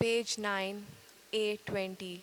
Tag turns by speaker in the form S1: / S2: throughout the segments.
S1: Page 9, A20.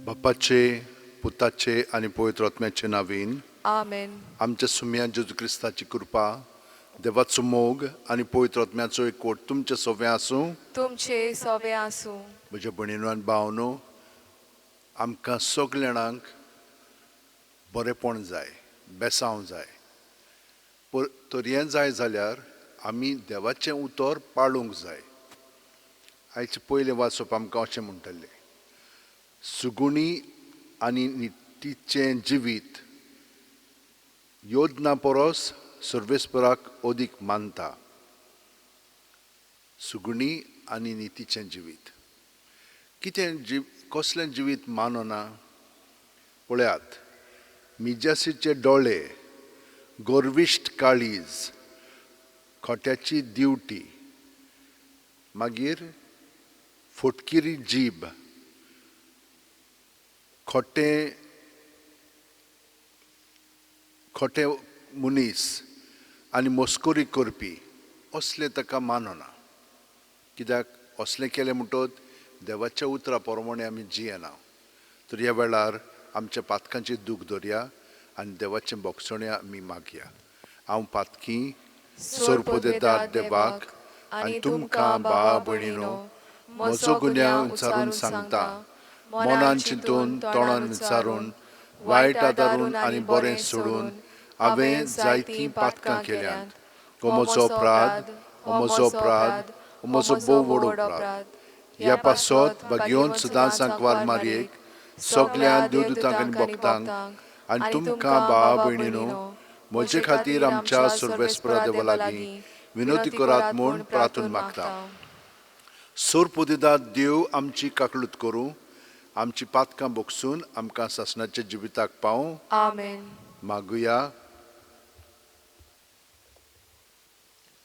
S2: बापाचे, पुताचे आनी पवित्र आत्म्याचे नावीन
S1: आमेन.
S2: आमच्या सुम्या जेजू क्रिस्ताची कृपा, देवाचो मोग आनी पवित्र आत्म्याचो एकवट तुमचे सोवे आसूं.
S1: तुमचे सोवे आसूं.
S2: म्हज्या भयणीनो आनी भावनो, आमकां सगळ्यांक बरेपण जाय, बेसांव जाय. तर हें जाय जाल्यार आमी देवाचें उतर पाळूंक जाय. आयचें पयलें वाचप आमकां अशें म्हणटलें, सुगुणी आनी नितीचें जिवीत योजना परस सर्वेस्पराक अदीक मानता. सुगुणी आनी नितीचें जिवीत कितें कसलें जिवीत मानना? पळयात, मिजासीचे दोळे, गर्विश्ट काळीज, खोट्याची दिवटी, मागीर फटकिरी जीब, खोटें खोटे मनीस आनी मस्करी करपी, असलें ताका मानना. कित्याक असलें केलें म्हणटत देवाच्या उतरा प्रमाणे आमी जियेना. तर ह्या वेळार आमच्या पातकांची दूख धरया आनी देवाचें बोगसणें आमी मागया. हांव पातकी सोरपोदेदार देवाक आनी तुमकां भावा भयणीनो म्हजो गुन्यांव विचारून सांगता. मनान चिंतून, तोंडान विचारून, वायट आदारून आनी बरें सोडून हांवें जायतीं पातकां केल्यांत. हो म्हजो अपराध, हो म्हजो अपराध, हो म्हजो भोव व्हड अपराध. ह्या पासत भाग्योन सदां सांकवार मारयेक, सगल्या देवदूतांक आनी भक्तांक आनी तुमकां भावा भयणीनो म्हजे खातीर आमच्या सर्वेस्परा देवा लागीं विनवती करात म्हूण प्रार्थून मागता. सोरपोदेदाद देव आमची काकळूत करूं, आमची पातकां बोगसून आमकां सासणाच्या जिविताक पावूं.
S1: आमेन.
S2: मागुया.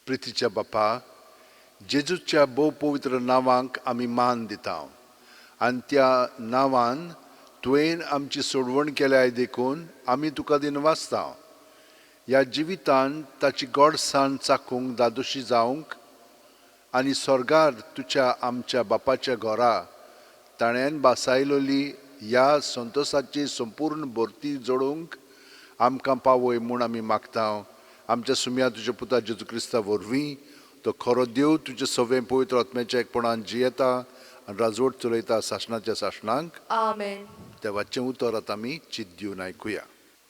S2: प्रितीच्या बापा, जेजूच्या भोव पवित्र नांवांक आमी मान दिता आनी त्या नांवान तुवें आमची सोडवण केल्याय देखून आमी तुका दिनवासता. ह्या जिवितान ताची गोडसाण चाकूंक दादोशी जावंक आनी स्वर्गार तुज्या आमच्या बापाच्या घरा ताणें बासायलोली ह्या संतोसाची संपूर्ण भरती जोडूंक आमकां पावय म्हूण आमी मागता. आमच्या सुम्या तुज्या पुता जेजू क्रिस्ता वरवीं, तो खरो देव तुजे सवें पवित्र आत्म्याच्या एकपणान जियेता आनी राजवट चलयता सासणाच्या सासणांक.
S1: आमेन.
S2: देवाचें उतर आतां आमी चित दिवन आयकुया.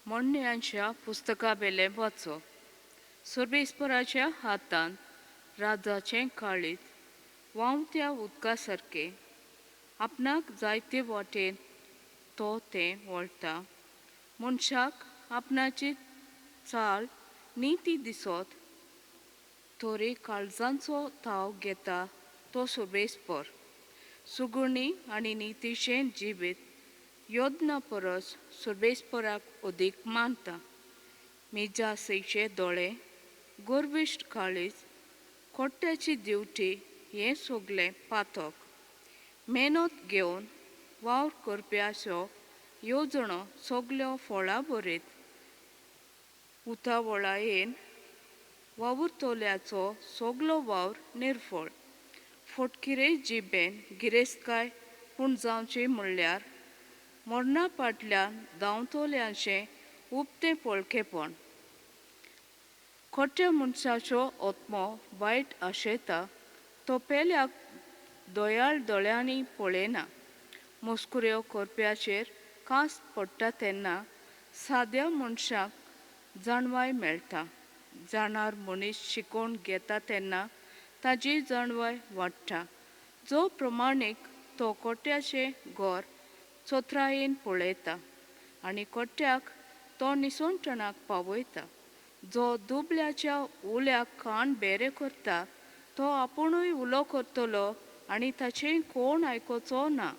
S3: म्हणण्यांच्या पुस्तका बेलें वाचप. सर्वेस्पराच्या हातान राजाचें काळीज व्हांवत्या उदका सारकें, आपणाक जायते वाटेन तो तें वळटा. मनशाक आपणाची चाल निती दिसत तरी काळजांचो थाव घेता तो सर्वेस्पर. सुगुणी आनी नितीचें जिवीत योजना परस सर्वेस्पराक अदीक मानता. मिजासीचे दोळे, गर्विश्ट काळीज, कोट्याची दिवटी हें सगलें पातक. मेहनत घेवन वावर करप्याचो येवजणो सगल्यो फळां बरीत. उतावळायेन वावुरतल्याचो सगलो वावर निर्फळ. फटकिरे जिबेन गिरेस्तकाय पूण जावची म्हणल्यार मरणा फाटल्यान धांवतल्यांचें उबतें पळकेपण. खोट्या मनशाचो आत्मो वायट आशेता, तो पेल्याक दयाळ दोळ्यांनी पळयना. मस्कुऱ्यो करप्याचेर कांस पडटा तेन्ना साद्या मनशाक जाणवाय मेळटा. जाणार मनीस शिकोवन घेता तेन्ना ताजी जाणवाय वाडटा. जो प्रमाणीक तो कोट्याचें घर चोत्रायेन पळयता आनी कोट्याक तो निसणटणाक पावयता. जो दुबल्याच्या उल्याक कान बेरे करता तो आपुणूय उलो करतलो आनी ताचें कोण आयकुचो ना.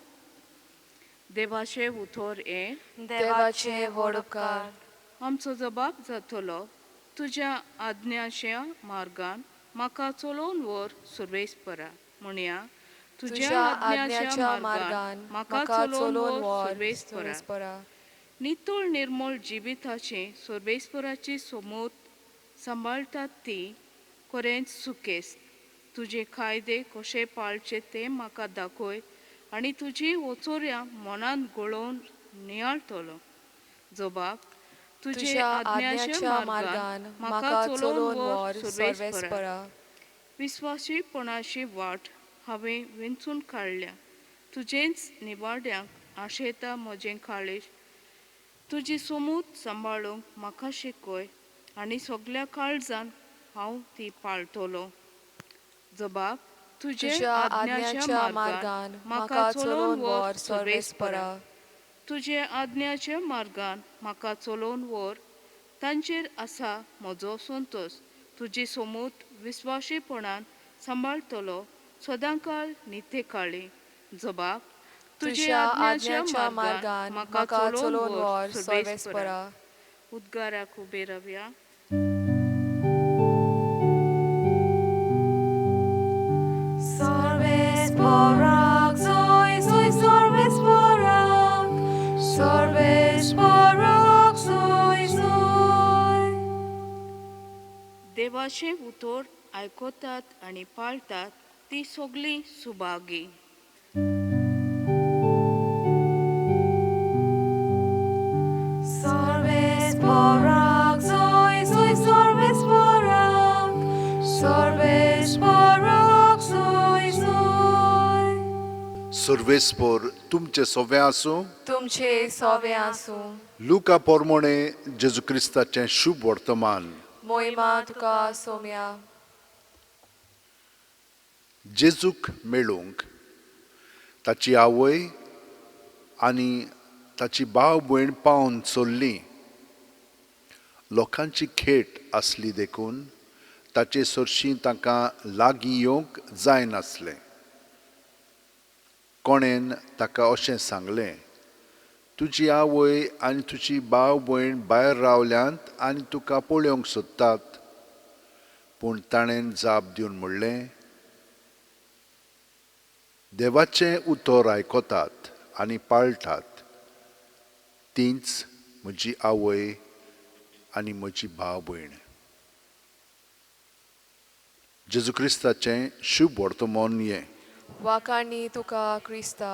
S3: देवाचें उतर हें.
S1: देवाचे व्हड उपकार.
S3: आमचो जबाब जातलो, तुज्या आज्ञाच्या मार्गान म्हाका चलोवन व्हर सुर्वेसपरा. म्हणया,
S1: तुज्या आज्ञाच्या मार्गान म्हाका चलोवन व्हर सर्वेस्परा.
S3: नितळ निर्मळ जिविताचें सर्वेस्पराची समूत सांबाळटात ती खरेंच सुकेस्त. तुजे कायदे कशे पाळचे ते म्हाका दाखय आनी तुजी ओचोऱ्यां मनांत गळोवन नियाळटलो. जबाब,
S1: तुज्या आज्ञाच्या मार्गान म्हाका चलोवन व्हर सर्वेस्परा.
S3: विस्वासीपणाची वाट हांवें वेंचून काडल्या, तुजेंच निवाड्यांक आशेता म्हजें काळीज. तुजी समूत सांबाळूंक म्हाका शिकय आनी सगल्या काळजान हांव ती पाळटलो. जबाब,
S1: तुज्या आज्ञाच्या मार्गान म्हाका चलोवन व्हर सर्वेस्परा.
S3: तुजे आज्ञाच्या मार्गान म्हाका चलोवन व्हर, तांचेर आसा म्हजो संतोश. तुजी समूत विस्वाशीपणान सांबाळटलो सदांकाळ नित्यकाळी. जबाब,
S1: तुज्या आज्ञाच्या मार्गान म्हाका चलोवन व्हर सर्वेस्परा.
S3: उद्गाराक उबे रावया.
S1: सर्वेस्पराक सोय सोय सर्वेस्पराक, सर्वेस्पराक सोय सोय.
S3: देवाचें उतर आयकतात आनी पाळटात ती सगळीं सुभागी.
S1: सर्वेस्पराक सोय सोय सर्वेस्पराक, सर्वेस्पराक सोय सोय.
S2: सर्वेस्पर तुमचे सोवे आसूं.
S1: तुमचे सोवे आसूं.
S2: लुका पोरमोणे जेजू क्रिस्ताचें शुभ वर्तमान.
S1: मोहिमा तुका सोम्या.
S2: जेजूक मेळूंक ताची आवय आनी ताची भाव भयण पावन चल्ली. लोकांची खेट आसली देखून ताचे सरशीं तांकां लागीं येवंक जायनासलें. कोणेन ताका अशें सांगलें, तुजी आवय आनी तुजी भाव भयण भायर रावल्यांत आनी तुका पळोवंक सोदतात. पूण ताणें जाप दिवन म्हणलें, देवाचें उतर आयकतात आनी पाळटात तींच म्हजी आवय आनी म्हजी भाव भयण. जेजू क्रिस्ताचें शुभ वर्तमान हें.
S1: वाखाणी तुका क्रिस्ता.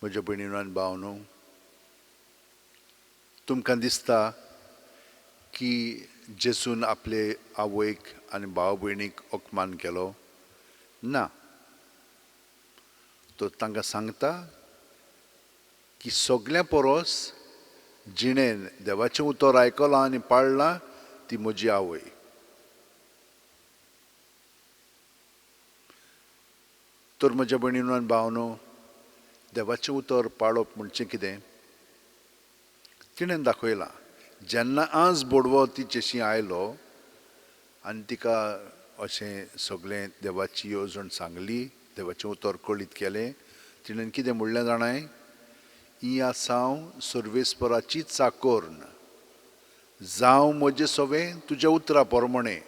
S2: म्हज्या भयणीनो आनी भावनो, तुमकां दिसता की जेजून आपले आवयक आनी भाव भयणीक अपमान केलो ना. तो तांकां सांगता की सगळ्यां परस जिणेन देवाचें उतर आयकलां आनी पाळ्ळां ती म्हजी आवय. तर म्हज्या भयणीनो आनी भावनो, देवाचें उतर पाळप म्हणचें कितें तिणें दाखयलां. जेन्ना आज बोडवो तिचेशी आयलो आनी तिका अशें सगळें देवाची येवजण सांगली, देवाचें उतर कळीत केलें, तिणें कितें म्हणलें जाणाय, ही आसा हांव सर्वेस्पराची चाकोर्न, जावं म्हजें सवें तुज्या उतरा प्रमाणें.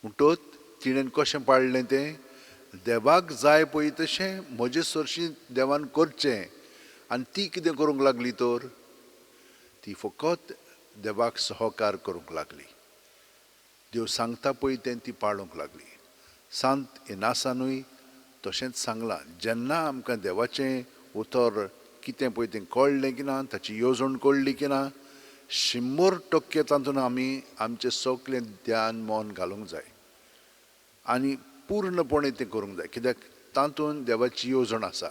S2: म्हणटच तिणें कशें पाळ्ळें तें, देवाक जाय पळय तशें म्हजे सरशीं देवान करचें. आनी ती कितें करूंक लागली तर ती फकत देवाक सहकार करूंक लागली. देव सांगता पळय तें ती पाळूंक लागली. सांत इनासानूय तशेंच सांगलां, जेन्ना आमकां देवाचें उतर कितें पळय तें कळ्ळें की ना, ताची येवजण कळ्ळी की ना, 100% तातूंत आमी आमचें सगळें ध्यान मन घालूंक जाय आनी पूर्णपणे तें करूंक जाय. कित्याक तातूंत देवाची येवजण आसा.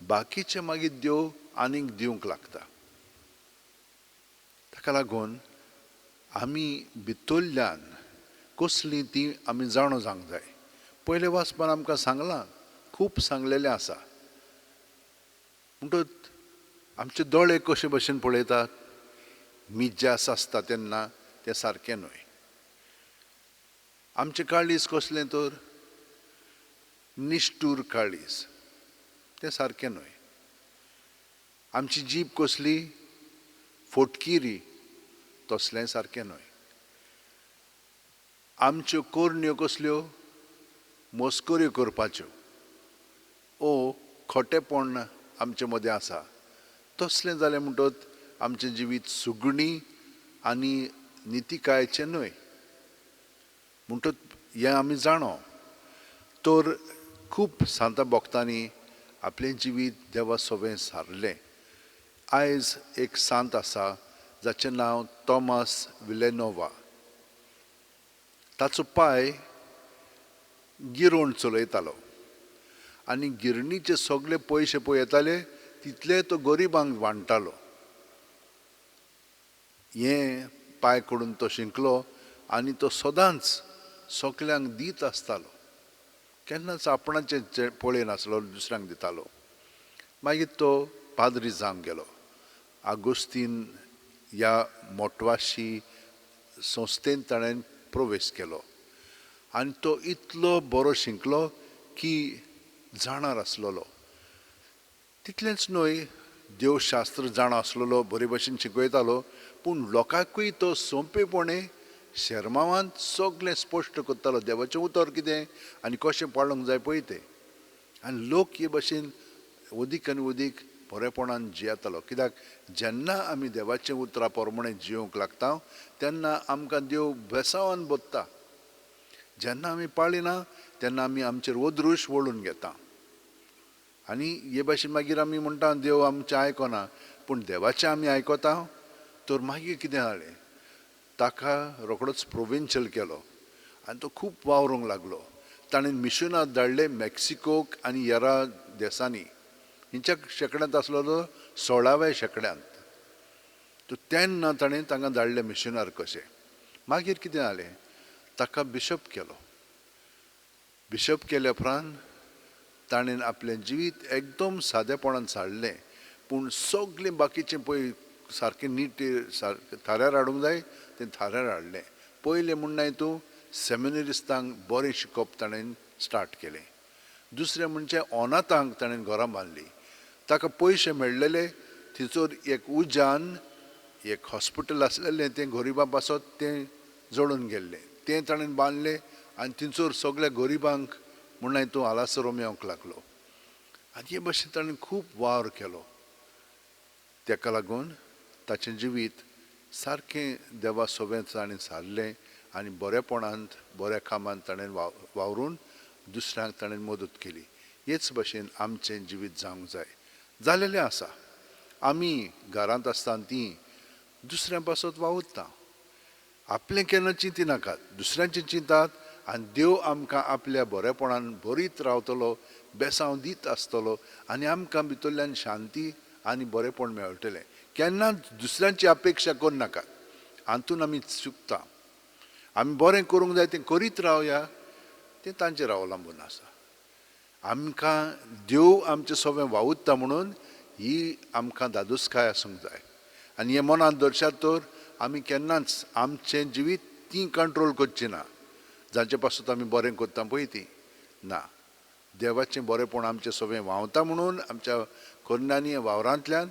S2: बाकीचें मागीर देव आनीक दिवंक लागता. ताका लागून आमी भितरल्यान कसलीं तीं आमी जाणो जावंक जाय. पयले वाचपान आमकां सांगलां, खूब सांगलेलें आसा. म्हणटच आमचे दोळे कशे भशेन पळयतात, मिज्जास आसता तेन्ना तें सारकें न्हय. आमचें काळीज कसलें तर निश्ठूर काळीज, तें सारकें न्हय. आमची जीब कसली फोटकिरी, तसलें सारकें न्हय. आमच्यो कोरण्यो कसल्यो मस्कऱ्यो करपाच्यो ओ खोटेपण आमचे मदें आसा, तसलें जालें म्हणटच आमचें जिवीत सुगणी आनी नितिकायेचें न्हय. म्हणटच हें आमी जाणो तर खूब सांता भक्तांनी आपलें जिवीत देवा सोवें सारलें. आयज एक सांत आसा जाचें नांव थॉमस विलेनोवा. ताचो पाय गिरोण चलयतालो आनी गिरणीचे सगळे पयशे पळय येताले तितले तो गरिबांक वांट्टालो. हें पाय कडून तो शिंकलो आनी तो सदांच सगल्यांक दीत आसतालो, केन्नाच आपणाचें पळयनासलो, दुसऱ्यांक दितालो. मागीर तो पाद्री जावंक गेलो. आगोस्तीन ह्या मोटवाशी संस्थेन ताणें प्रवेश केलो आनी तो इतलो बरो शिंकलो की जाणार आसलेलो. तितलेंच न्हय, देवशास्त्र जाणा आसलेलो, बरे भशेन शिकयतालो, पूण लोकांकूय तो सोंपेपणे शेर्मांवांत सगळें स्पश्ट करतालो, देवाचें उतर कितें आनी कशें पाळूंक जाय पळय तें. आनी लोक हे भशेन अदीक आनी अदीक बरेपणान जियेतालो. कित्याक जेन्ना आमी देवाचें उतरा प्रमाणे जियोवंक लागता तेन्ना आमकां देव बेसावान बदता. जेन्ना आमी पाळिना तेन्ना आमी आमचेर अदृश वळून घेता आनी हे भाशेन मागीर आमी म्हणटा देव आमचें आयकना, पूण देवाचें आमी आयकता. तर मागीर कितें जालें, ताका रोखडोच प्रोविन्शियल केलो आनी तो खूब वावरूंक लागलो. ताणें मिशनां धाडले मेक्सिकोक आनी हेरा देसांनी. हिंच्या शेंकड्यांत आसलो तो 16व्या शेंकड्यांत, तो तेन्ना ताणें तांकां धाडले मिशनार कशें. मागीर कितें जालें, ताका बिशप केलो. बिशप केल्या उपरांत ताणें आपलें जिवीत एकदम सादेपणान सारलें, पूण सगळें बाकीचें पळय सारकें नीट सारकें थाऱ्यार हाडूंक जाय तें थाऱ्यार हाडलें. पयलें म्हणनाय तूं सेमिनरिस्तांक बरें शिकोवप ताणें स्टार्ट केलें. दुसरें म्हणजे अनाथांक ताणें घरां बांदलीं. ताका पयशे मेळ्ळेले थंयसर एक उज्यान एक हॉस्पिटल आसलेलें तें गरिबां पासत तें जळून गेल्लें, तें ताणें बांदलें आनी थंयसर सगळ्या गरिबांक म्हणल्यार तूं आलासरो मेळोंक लागलो. आनी हे भशेन ताणें खूब वावर केलो. ताका लागून ताचें जिवीत सारकें देवा सोबें ताणें सारलें आनी बरेपणांत बऱ्या कामांत ताणें वावरून दुसऱ्यांक ताणें मदत केली. हेच भशेन आमचें जिवीत जावंक जाय. जालेलें आसा, आमी घरांत आसतना तीं दुसऱ्यां पासत वावुरता, आपलें केन्ना चिंतिनाकात, दुसऱ्यांचें चिंतात आनी देव आमकां आपल्या बरेपणान बरीत रावतलो, बेसांव दीत आसतलो आनी आमकां भितरल्यान शांती आनी बरेपण मेळटलें. केन्ना दुसऱ्यांची अपेक्षा करनाकात, हातून आमी चुकता. आमी बरें करूंक जाय तें करीत रावया, तें तांचेर अवलंबून आसा. आमकां देव आमचें सगळें वावुरता म्हणून ही आमकां धादोसकाय आसूंक जाय. आनी हें मनांत दर्शात तर आमी केन्नाच आमचें जिवीत तीं कंट्रोल करची ना, जांचे पासून आमी बरें करता पळय ती ना. देवाचें बरेंपण आमचें सगळें व्हांवता म्हणून आमच्या करण्यांनी वावरांतल्यान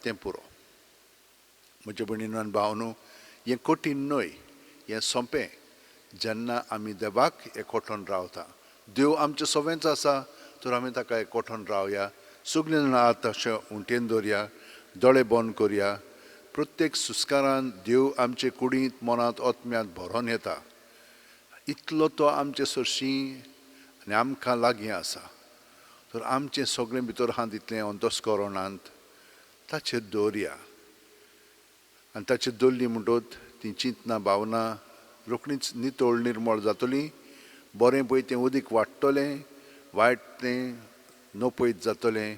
S2: तें पुरो. म्हज्या भयणीन आनी भावनू, हें कठीण न्हय, हें सोंपें. जेन्ना आमी देवाक एकवटून रावता, देव आमचें सगळेंच आसा, तर आमी ताका एकवटून रावया. सगळीं जाणां हात अशें उंटेन दवरया, दोळे बंद करया. प्रत्येक सुस्कारान देव आमचे कुडींत, मनांत, आत्म्यांत भरोन येता. इतलो तो आमचे सरशी आनी आमकां लागीं आसा. तर आमचें सगळें भितर आहा तितलें अंतस्करणांत ताचेर दवरया आनी ताचेर दवरली म्हणटच ती चिंतना भावना रोखडीच नितळ निर्मळ जातली. बरें पळय तें उदीक वाडटलें, वायट तें नपयत जातलें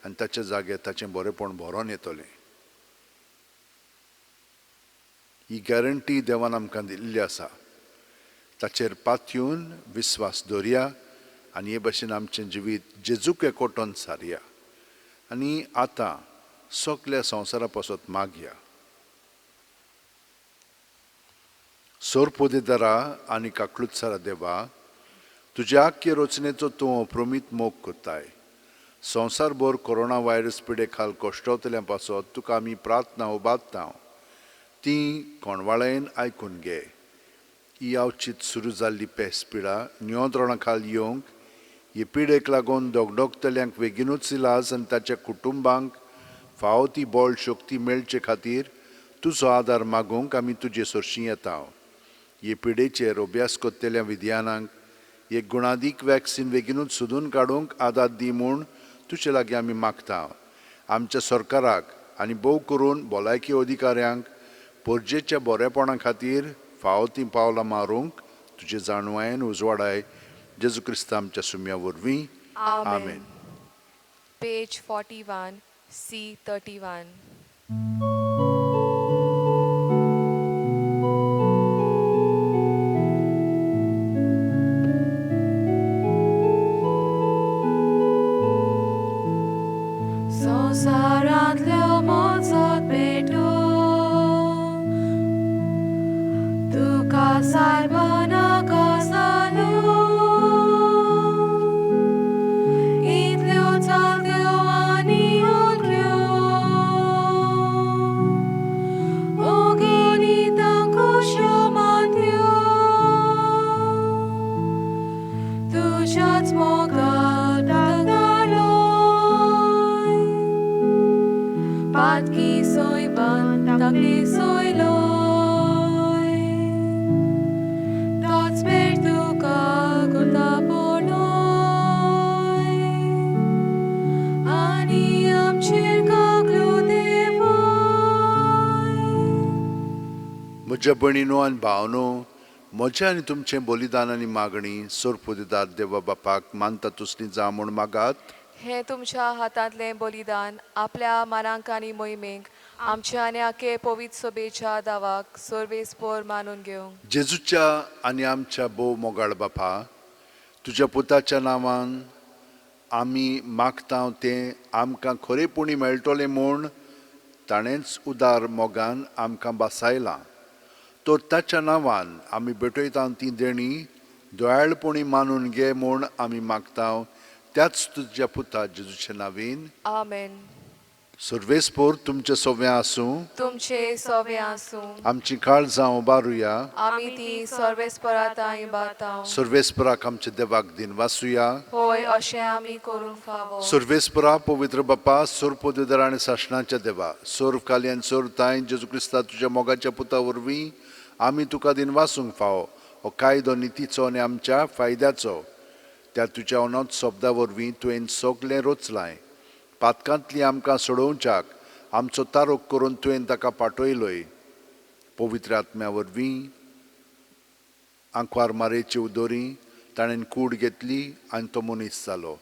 S2: आनी ताच्या जाग्यार ताचें बरेंपण भरोन येतलें. ही गॅरंटी देवान आमकां दिल्ली आसा. ताचेर पातयेवन विस्वास दवरया आनी हे भशेन आमचें जिवीत जेजूक एकवटून सारया. आनी आतां सगल्या संवसारा पासत मागया. सोरपोदेदारा आनी काकलुत्सरा देवा, तुज्या आख्खे रचनेचो तूं अप्रमीत मोग करताय. संवसारभर कोरोना व्हायरस पिडे खाल कश्टवतल्या पासत तुका आमी प्रार्थना उबारता, ती कोणवाळेन आयकून घे. ही अवचीत सुरू जाल्ली पेस पिडा नियंत्रणा खाल येवंक, हे पिडेक लागून दगदगतल्यांक बेगीनूच इलाज आनी ताच्या कुटुंबांक फावो ती बळ शक्ती मेळचे खातीर तुजो आदार मागूंक आमी तुजे सरशीं येता. हे पिडेचेर अभ्यास करतल्या विज्ञानांक एक गुणादीक वॅक्सीन बेगीनूच सोदून काडूंक आदार दी म्हूण तुजे लागीं आमी मागता. आमच्या सरकाराक आनी भोव करून भलायकी अधिकाऱ्यांक परजेच्या बरेपणा खातीर फावो तीं पावलां मारूंक तुजे जाणवायेन उजवाडाय. जेजू क्रिस्ता आमच्या सुम्या वरवीं, आमेन.
S1: Page 41, C 31. संवसारांतल्यो मोजत पेटो तुका सायबा नाका जालो, इतल्यो चालत्यो आनी उतल्यो ओगणितां खोश्यो मानत्यो, तुज्याच मोगात दागदालोय, पातकी सोयबान ताकली सोयलोय, तोच पेट तुका करता पळोय, आनी आमचेर कागलो देवय.
S2: म्हज्या भयणीनो आनी भावनो, म्हजें आनी तुमचें बलिदान आनी मागणी सोरपोदेदार देवा बापाक मानता तसली जावं म्हूण मागात.
S1: हें तुमच्या हातांतलें बलिदान आपल्या मानांक आनी मोहिमेक आमच्या आनी आखे पवित्र सभेच्या दावाक सर्वेस्पोर मानून घेवंक.
S2: जेजूच्या आनी आमच्या भोव मोगाळ बापा, तुज्या पुताच्या नांवान आमी मागता तें आमकां खरेपणी मेळटलें म्हूण ताणेंच उदार मोगान आमकां बासायलां. तर ताच्या नांवान आमी भेटयता ती देणी दयाळपणी मानून घे म्हूण आमी मागता, त्याच तुज्या पुता जेजूच्या नांवीन,
S1: आमेन.
S2: सर्वेस्पोर तुमचे सोव्यां आसूं,
S1: तुमचे सोवे आसूं.
S2: आमची काळजां उबारुया,
S1: आमी ती सर्वेस्परा तांय बाताव.
S2: सर्वेस्पराक आमच्या देवाक दिनवासुया,
S1: होय अशें आमी करूंक फावो.
S2: सर्वेस्परा पवित्र बापा, सोरपोदेदार आनी सासणाच्या देवा, सोर्व काली आनी सोर्व तांय जेजू क्रिस्ता तुज्या मोगाच्या पुता वरवीं आमी तुका दिनवासूंक फावो. हो कायदो नितीचो आनी आमच्या फायद्याचो. त्या तुज्या अनंत शब्दा वरवीं तुवें सगळें रचलांय. पातकांतली आमकां सोडोवच्याक आमचो तारोक करून तुवें ताका पाठयलोय. पवित्र आत्म्या वरवीं आंकवार मारेचे उदोरी ताणें कूड घेतली आनी तो मनीस जालो.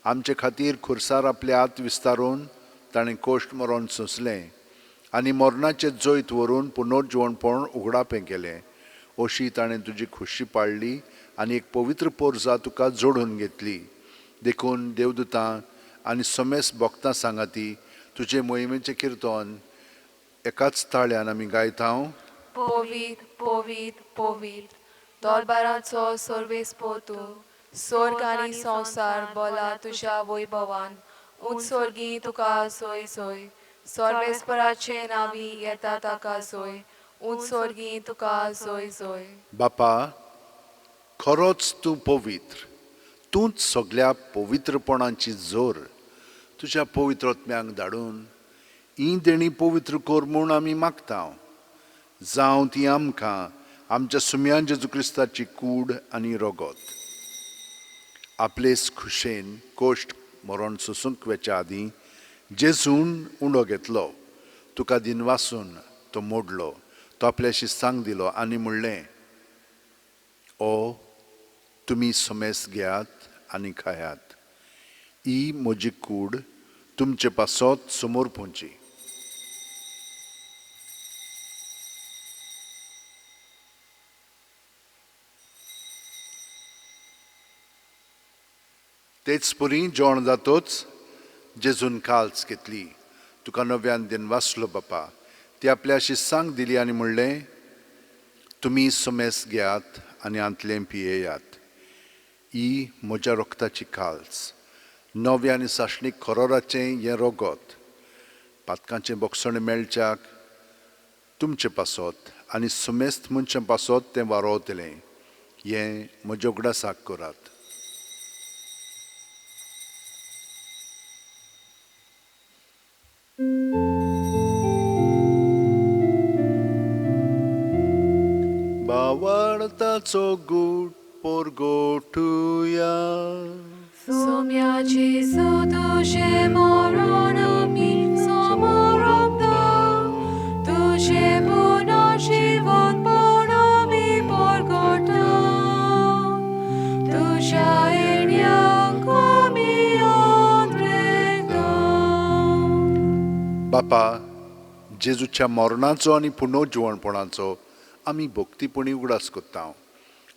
S2: आमचे खातीर खुर्सार आपले हात विस्तारून ताणें कोश्ट मरण सोंसलें आनी मरणाचें जैत व्हरून पुनर्जिवणपण उगडापें केलें. अशी ताणें तुजी खुशी पाळ्ळी आनी एक पवित्र पोरजा तुका जोडून घेतली. देखून देवदूतां आनी समेस भक्तां सांगाती तुजे मोहिमेचें किर्तन एकाच ताळ्यान आमी गायता.
S1: पवित्र पवित्र पवित्र दरबाराचो सर्वेस्पोर तूं, स्वर्ग आनी संवसार बोला तुज्या वैभवान. उंच स्वर्गी तुका सोय सोय, सर्वेस्पराचे नांवी येता ताका सोय, उंच स्वर्गी तुका सोय सोय.
S2: बापा, खरोच तूं पवित्र, तूंच सगल्या पवित्रपणाची जोर. तुज्या पवित्र आत्म्यांक धाडून ही देणी पवित्र कर म्हूण आमी मागता. जावं ती आमकां आमच्या सुम्यान जेजू क्रिस्ताची कूड आनी रगत. आपलेच खुशेन कोश्ट मरण सोसूंक वेच्या आदीं जेजून उंडो घेतलो, तुका दिनवासून तो मोडलो, तो आपल्या शिस्तांक दिलो आनी म्हणलें, ओ तुमी समेस घेयात आनी खायात, ही म्हजी कूड तुमचे पासत समोर पोवची. तेच परी जेवण जातोच जेजून काल्स घेतली, तुका नव्यान दिनवासलो बापा, ती आपल्या शिस्सांक दिली आनी म्हणलें, तुमी समेस घेयात आनी हांतलें पियेयात. ही म्हज्या रक्ताची काल्स, नव्या आनी सासणीक खरोराचें हें रगत. पातकांचें भोगसणें मेळच्याक तुमचे पासत आनी समेस्त मनशां पासत तें वारोवतलें. हें म्हज्या उगडासाक करात. भावार्थाचो गूट परगटुया.
S1: सोम्या जेजू तुजें मरण आमी समोरता, तुजें पुनर्जिवनपण आमी परगटा, तुज्या येण्याक आमी अंद्रेता.
S2: बापा, जेजूच्या मरणाचो आनी पुनर्जिवणपणाचो आमी भक्तीपणी उगडास करता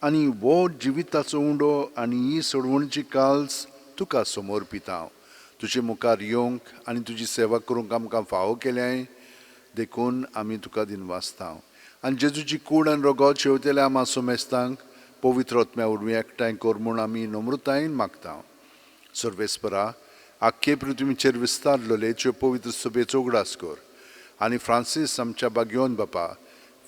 S2: आनी हो जिविताचो उंडो आनी ही सोडवणची काल्स तुका समर्पिता. तुजे मुखार येवंक आनी तुजी सेवा करूंक आमकां फावो केल्याय देखून आमी तुका दिनवासता. आनी जेजूची कूड आनी रगत शेवतेल्या आमा सोमेस्तांक पवित्र आत्म्या वरवीं एकठांय कर म्हूण आमी नम्रतायेन मागता. सर्वेस्परा, आख्खे पृथ्वीचेर विस्तारलेले तुजे पवित्र सभेचो उगडास कर आनी फ्रांसीस आमच्या बागयोन बापा,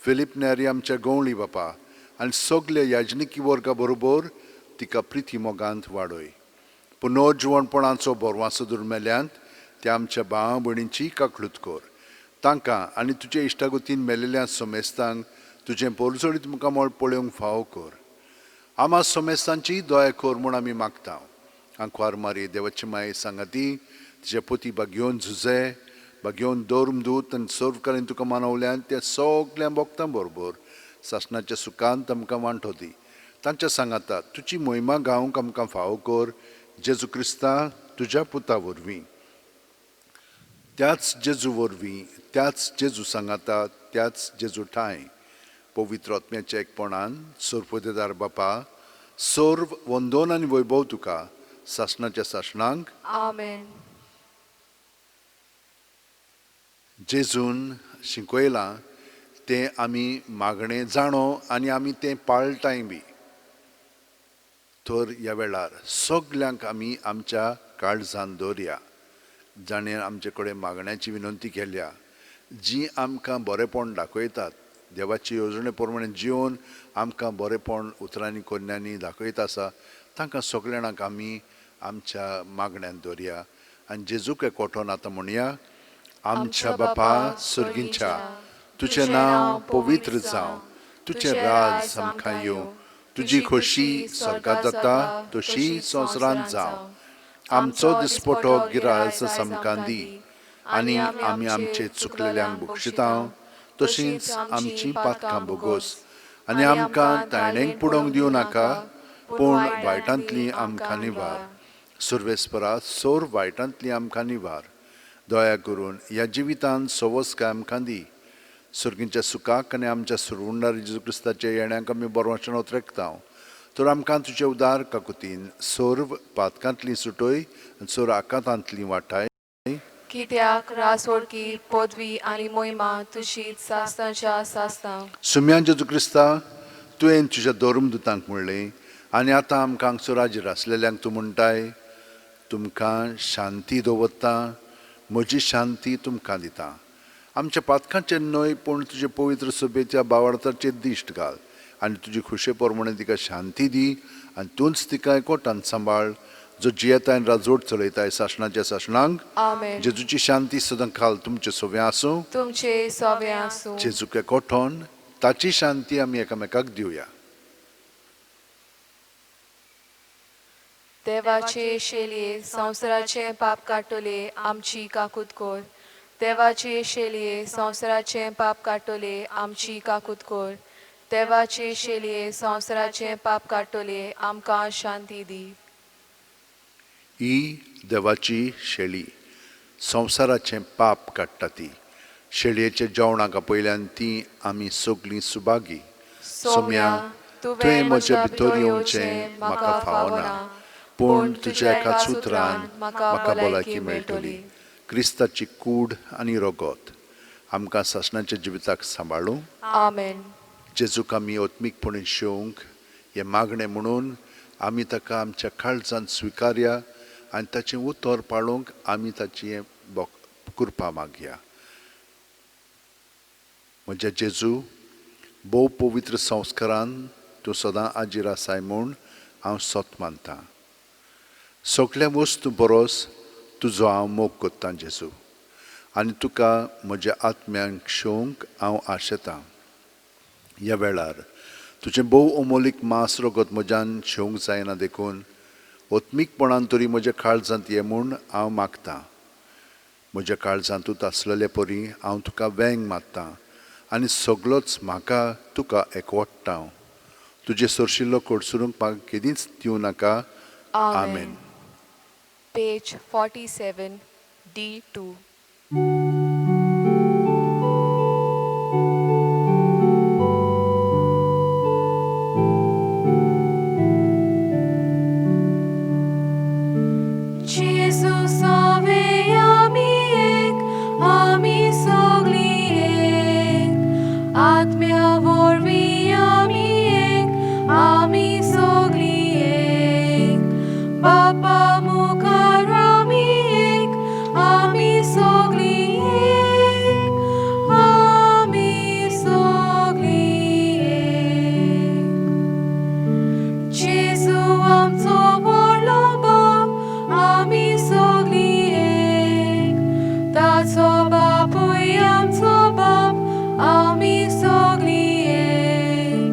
S2: फिलीप नेरी आमच्या गवळी बापा आनी सगल्या याजनिकी वर्गा बरोबर तिका प्रिती मोगांत वाडय. पुनर्जिवणपणाचो बोरवासो दुर्मेल्यांत त्या आमच्या भाव भयणींची काकळूत कर. तांकां आनी तुजे इश्टागतीन मेलेल्या सोमेस्तांक तुजें पोरजोळीत मुखामळ पळोवंक फावो कर. आमा सोमेस्तांची दया कर म्हूण आमी मागता. आंकवार मारी देवाची माये सांगाती तिच्या पोती बागयोवन झुजे बागयोवन धर्मदूत आनी सर्वकालीन तुका मानवल्यान त्या सगल्या भक्तां बरोबर सासणाच्या सुखांत आमकां वांटो दी. तांच्या सांगाता तुजी मोहिमा गावंक आमकां फावो कर, जेजू क्रिस्ता तुज्या पुता वरवीं. त्याच जेजू वरवीं, त्याच जेजू सांगाता, त्याच जेजू ठांय पवित्र आत्म्याच्या एकपणान सर्वदेदार बापा, सर्व वंदन आनी वैभव तुका सासणाच्या सासणांक.
S1: आमेन.
S2: जेजून शिकयलां तें आमी मागणें जाणो आनी आमी तें पाळटाय बी. तर ह्या वेळार सगल्यांक आमी आमच्या काळजान दवरया, जाणें आमचे कडेन मागण्याची विनंती केल्या, जी आमकां बरेपण दाखयतात, देवाची येवजणे प्रमाणे जिवन आमकां बरेपण उतरांनी कोन्यांनी दाखयत आसा, तांकां सगळ्यांक आमी आमच्या मागण्यांत दवरया. आनी जेजूक एकवटोन आतां म्हणया, आमच्या बापा सर्गींच्या, तुजें नांव पवित्र जावं, तुजें राज आमकां येवं, तुजी खोशी स्वर्गांत जाता तशी संवसारांत जावं. आमचो दिसपटो गिरायस आमकां दी आनी आमी आमचे चुकलेल्यांक बक्षिता तशींच आमची पातकां भोगोस आनी आमकां तायणेक पुडोवंक दिवं नाका, पूण वायटांतली आमकां निवार. सर्वेस्परा, सोर वायटांतली आमकां निवार. दया करून ह्या जिवितांत सवस काय आमकां दी. सर्गींच्या सुखाक आनी आमच्या सुरवुंडार जेजू क्रिस्ताच्या येण्याक आमी बरवाचन ओतरेकता. तर आमकां तुजे उदार काकुतीन सर्व पातकांतली सुटय आनी सर्व आकांतांतली वाटाय.
S1: कित्याक रासवडकी पदवी आनी मोहिमा तुजी सासणाच्या सासणां.
S2: सुम्या जेजू क्रिस्ता, तुवें तुज्या धर्मदुतांक म्हणलें आनी आतां आमकां हांगसर हाजीर आसलेल्यांक तूं म्हणटाय, तुमकां शांती दवरता, म्हजी शांती तुमकां दिता. आमच्या पातकांचेर न्हय पूण तुजे पवित्र सभेच्या बावार्थाचेर दिश्ट घाल आनी तुजी खुशे प्रमाणे तिका शांती दी आनी तूंच तिका एकवटान सांबाळ, जो जियेताय आनी राजवट चलयताय सासणाच्या सासणांक.
S1: आमेन.
S2: जेजूची शांती सदां काल तुमचे सोवे आसूं.
S1: तुमचे सोवे आसूं.
S2: जेजूक एकवटोन ताची शांती आमी एकामेकाक दिवया.
S1: देवाचे शेलये संवसाराचें पाप काडटले आमची काकूत कर. देवाचे शेलये संवसाराचें पाप काडटले आमची काकूत कर. देवाचे शेलये संवसाराचें पाप काडटले आमकां शांती दी.
S2: ही देवाची शेळी संवसाराचें पाप काडटा. ती शेळयेच्या जेवणाक आपयल्यान ती आमी सगळीं सुभागी.
S1: सोम्या, तुवें म्हज्या भितर येवचें म्हाका फावना,
S2: पूण तुज्या एकाच उतरान म्हाका भलायकी मेळटली. क्रिस्ताची कूड आनी रगत आमकां सासणाच्या जिविताक सांबाळूं.
S1: आमेन.
S2: जेजूक आमी आत्मीकपणी शेवंक हें मागणें म्हणून आमी ताका आमच्या काळजांत स्विकारया आनी ताचें उतर पाळूंक आमी ताची कृपा मागया. म्हज्या जेजू, भोव पवित्र संस्कारान तूं सदां आजीर आसाय म्हूण हांव सत मानतां. सगळ्या वस्तूं परस तुजो हांव मोग करतां जेजू, आनी तुका म्हज्या आत्म्यांक शेवंक हांव आशेतां. ह्या वेळार तुजें भोव अमोलीक मांस रगत म्हज्यान शेवंक जायना, देखून आत्मीकपणान तरी म्हज्या काळजांत ये म्हूण हांव मागतां. म्हज्या काळजांतूच आसलेले परी हांव तुका वेंग मारतां आनी सगलोच म्हाका तुका एकवटता. तुजे सरशिल्लो कडसरूंक म्हाका केदींच दिवं नाका. आमेन.
S1: Page 47, D2. Gesù sove आमी एक, आमी सगळी एक, आत्म्या वरवीं आमी एक, आमी सगळी एक, बापा मुखार आमी एक, आमी सगळी एक, आमी सगळी एक. जेजू आमचो व्हडलो बाप, आमी सगळी एक, ताचो बापूय आमचो बाप, आमी सगळी एक,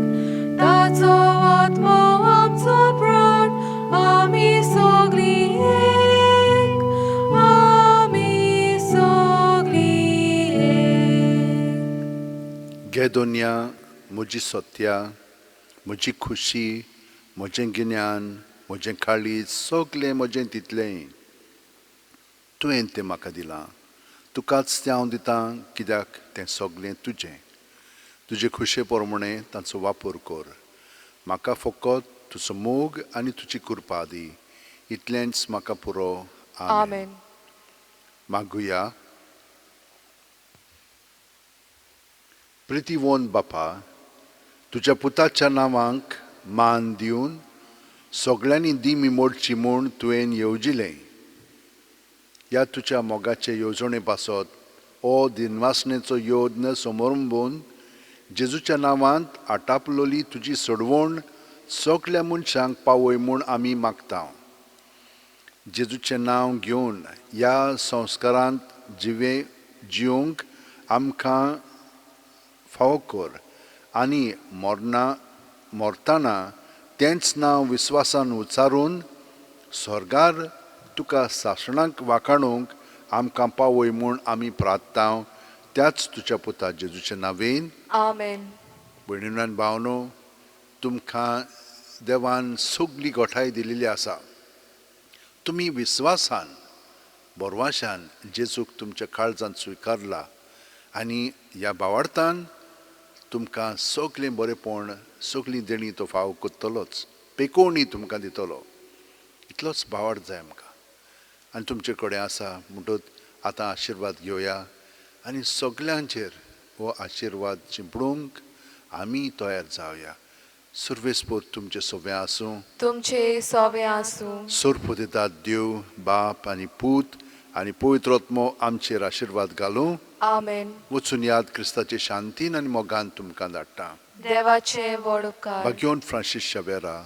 S1: ताचो आत्मो आमचो प्राण, आमी सगळी एक, आमी सगळी एक.
S2: घे दोनया म्हजी सत्या, म्हजी खुशी, म्हजें गिन्यान, म्हजें काळीज, सगलें म्हजें तितलें तुवें तें म्हाका दिलां. तुकाच तें हांव दितां, कित्याक तें सगलें तुजें. तुजे खुशे प्रमाणें तांचो वापर कर. म्हाका फकत तुजो मोग आनी तुजी कृपा दी, इतलेंच म्हाका पुरो. आमेन.
S1: आमेन.
S2: मागुया. प्रितीवंत बापा, तुज्या पुताच्या नांवाक मान दिवन सगळ्यांनी दिमी मोडची म्हूण तुवें येवजिलें. ह्या तुज्या मोगाचे येवजणे पासत ओ दिनवासनेचो यत्न समरंबून जेजूच्या नांवांत आटापलोली तुजी सोडवण सगल्या मनशांक पावय म्हूण आमी मागता. जेजूचें नांव घेवन ह्या संस्कारांत जिवे जिवंक आमकां फावो कर आनी मरना मरतना तेंच नांव विस्वासान उच्चारून स्वर्गार तुका सासणाक वाखाणूंक आमकां पावय म्हूण आमी प्रार्थता, त्याच तुज्या पुता जेजूच्या नांवेन.
S1: आमेन.
S2: भयणीनो आनी भावनो, तुमकां देवान सगली गोठाय दिलेली आसा. तुमी विस्वासान बोरवाशान जेजूक तुमच्या काळजांत स्विकारला आनी ह्या भावार्थान तुमकां सगलें बरेपण, सगळीं देणी तो फावो करतलोच, पेकोवणी तुमकां दितलो. इतलोच भावार्थ जाय आमकां आनी तुमचे कडेन आसा. म्हणटच आतां आशिर्वाद घेवया आनी सगल्यांचेर हो आशिर्वाद शिंपडूंक आमी तयार जावया. सुर्वेस्पोत तुमचे सोबें आसूं.
S1: तुमचे सोवे आसूं.
S2: सोर्प दितात देव बाप आनी पूत आनी पवित्र आत्मो आमचेर आशिर्वाद घालूं.
S1: आमेन.
S2: वचून याद क्रिस्ताचे शांतीन आनी मोगान तुमकां धाडटा.
S1: देवाचे व्हड उपकार.
S2: भाग्योन फ्रांसीस शावेरा,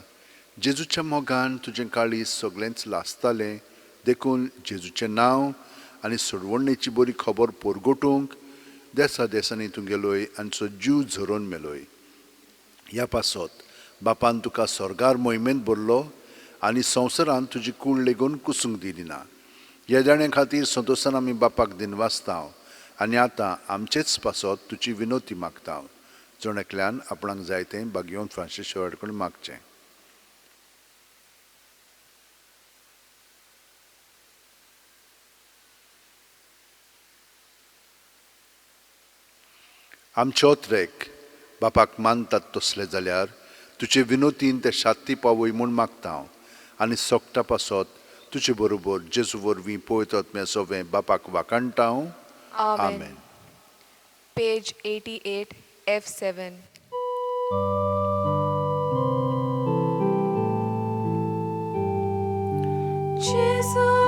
S2: जेजूच्या मोगान तुजें काळीज सगळेंच लासतालें, देखून जेजूचें नांव आनी सोडवणेची बरी खबर परगटूंक देसा देसांनी तूं गेलोय आनी जीव झरोवन मेलोय. ह्या पासत बापान तुका स्वर्गार मोहिमेंत भरलो आनी संवसारांत तुजी कूड लेगून कुसूंक दिली ना. ह्या देण्या खातीर संतोशान आमी बापाक दिनवासता आनी आतां आमचेच पासत तुजी विनोती मागता. जण एकल्यान आपणाक जाय तें भाग्योन फ्रांसीस शेवाड कडेन मागचें. आमचे ओत्रेक बापाक मानतात तसले जाल्यार तुजे विनोतीन ते शात्ती पावय म्हूण मागता हांव. आनी सकटा पासत तुजे बरोबर जेजू वरवीं पवित्र आत्म्या सवें बापाक वाखाणतांव.
S1: आमेन.
S2: आमेन.
S1: Page 88, F7. Gesù.